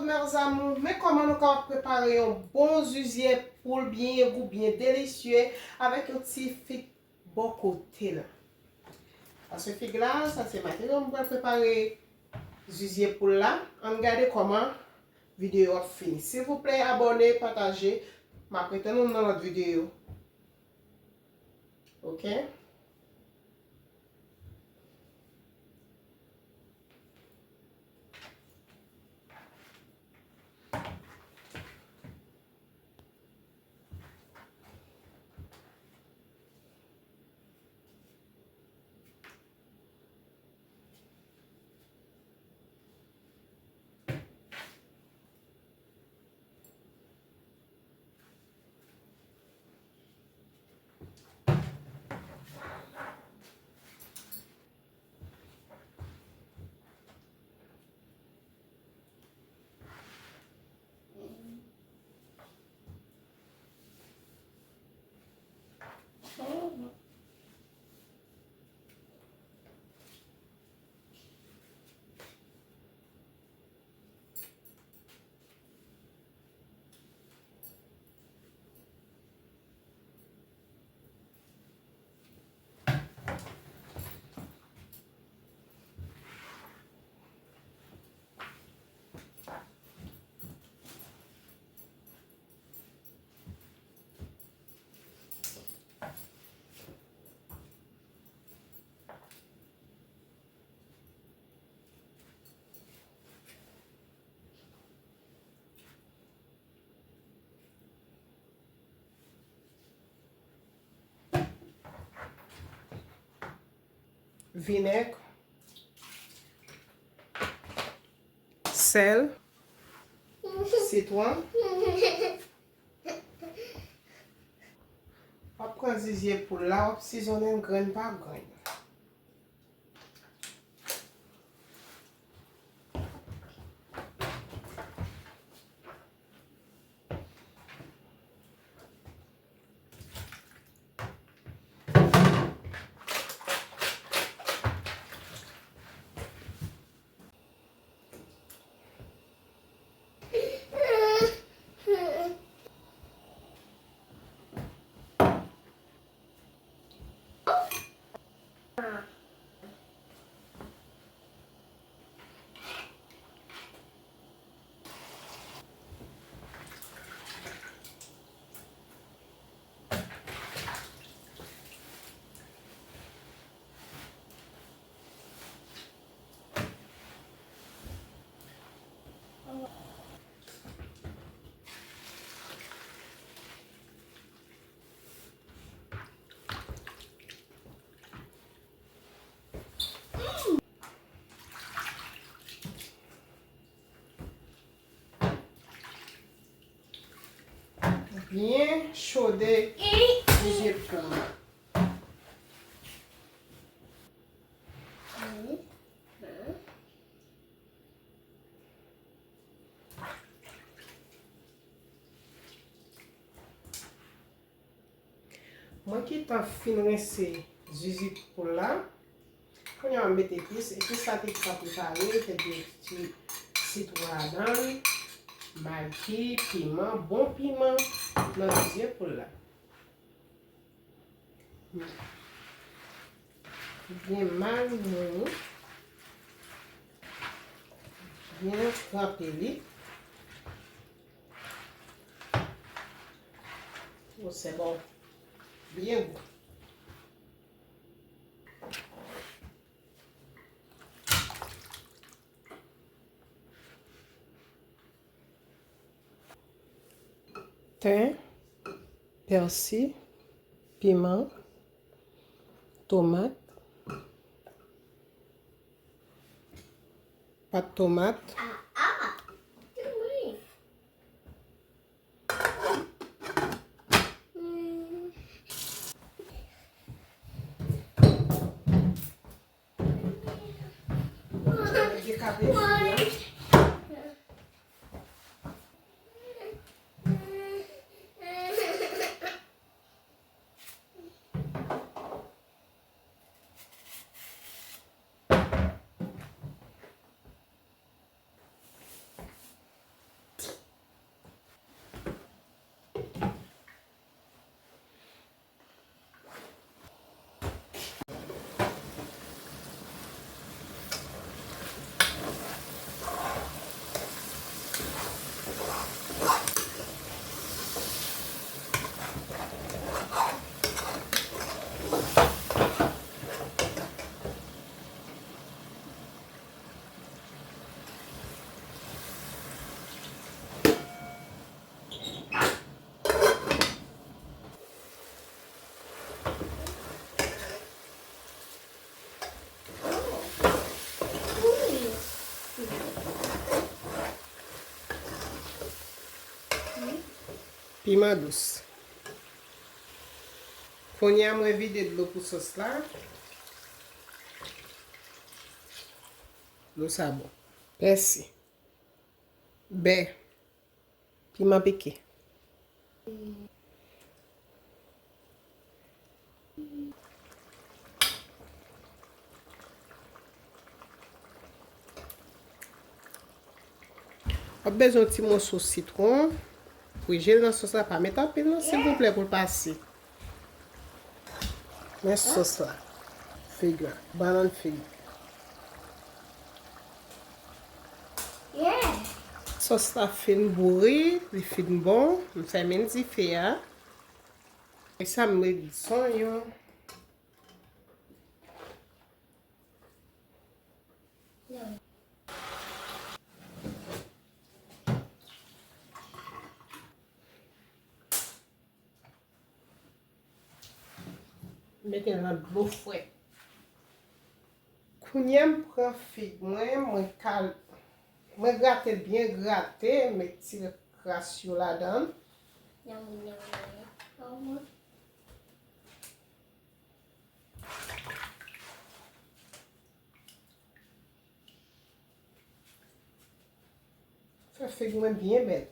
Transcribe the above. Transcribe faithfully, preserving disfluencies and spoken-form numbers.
Chers amours, men kòman nou kapab prepare yon bon zizye poul byen gou, byen delisye avèk yon ti fig bò kote l. Paske fig la, sa se materyo m pral prepare zizye poul la. Ann gade kòman videyo ap fini. Silvouplè, abòne, pataje. M ap retann nou nan lòt videyo. Ok? Vinèg, sèl, sitwon. W ap pran zizye poul la, w ap sizonnen l grenn pa grenn. Byen chode zye poul. Mwen gentan fin rense zizye poul la. Kounye a m met epis. Epis la te gentan prepare, te gen ti sitwon ladan l, magi, piman, bon piman nan zizye poul la. Byen marine, byen tranpe li. Bon, se bon. Byen gou. Ten, pèsi, piman, tomat, pat tomat. Piman dous. Kounye a mwen vide dlo pou sòs la. Dlo sa bon. Pèsi. Bè. Piman pike. W ap bezwen yon ti moso sitwon. Pou je l nan sòs la, pa met anpil non, silvouplè, pou l pase. Men sòs la. Fig la. Bannann fig. Sòs la fin bouri, li fin bon. M fèmen dife a. E sa m met zonyon. Mete l nan dlo frèt. Kounye a m pran fig mwen, mwen kal, mwen grate l byen grate, met ti kras yo ladan l. Nyanm, nyanm, nyanm. Fè fig mwen byen bèl.